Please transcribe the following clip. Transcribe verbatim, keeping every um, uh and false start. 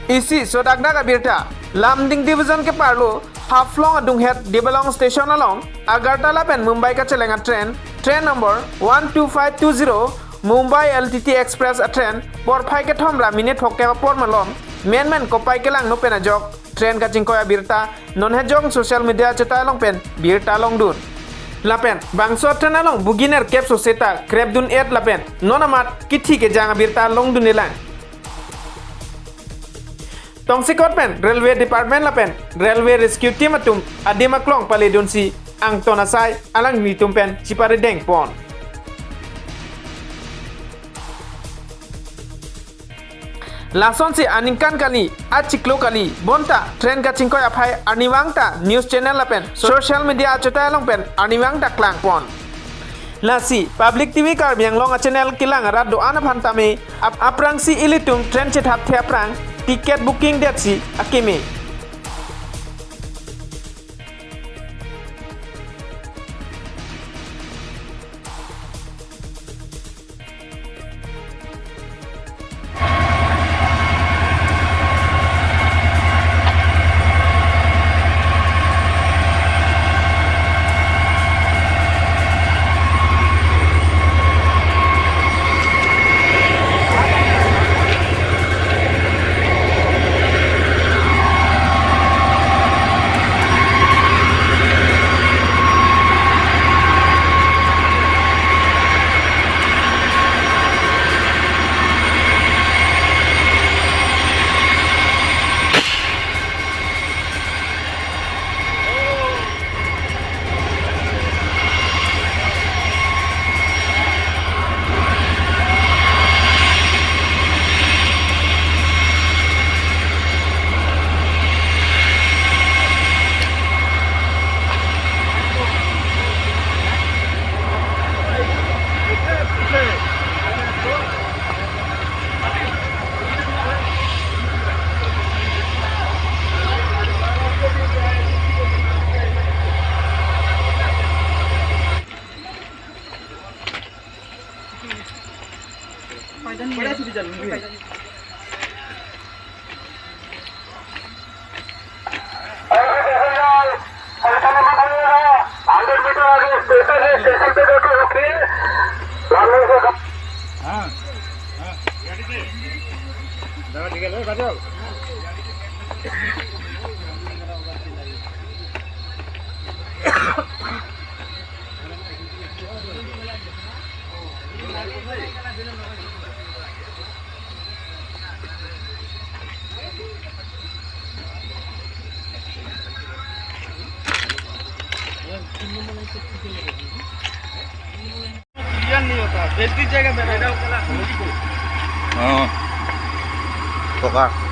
Isi sodakdak abirta, Lumding Division keparlo, Haflong adunghet Dibalong Station along, Agartala pen Mumbai kacheleng a-train, train number one two five two zero, Mumbai L T T Express a-train, porphai kethom ra minute phongkep apor malom, menmen kopai kelangno pen ajok, train kachingkoi abirta, non hejong social media cheta along pen birta longdun. Lapen, bangso a-train along bogie nerkep so seta krepdun-et lapen, non amat kithi kejang abirta longdundelang. Tongsekot pen Railway Department lapen Railway Rescue Team atum adim aklong paledunsi angton asai alanglitum pen chiparideng pon. Lasonsi aningkan kali, achiklo kali, bonta train kachingkoi aphai arnivang ta news channel lapen social media achetai along pen arnivang ta klangpon. Lasi, Public T V Karbi Anglong a-channel kelang arat do-an aphan tame, ap-, aphrangsi ilitum train chethapthe aphrang, ticket booking detsi akeme. Hundred meter आगे station है, station पे बैठे होके लालमोहन से हाँ, हाँ। क्लियर नहीं होता, बेल्ट की जगह पे बैठा। हाँ, पका।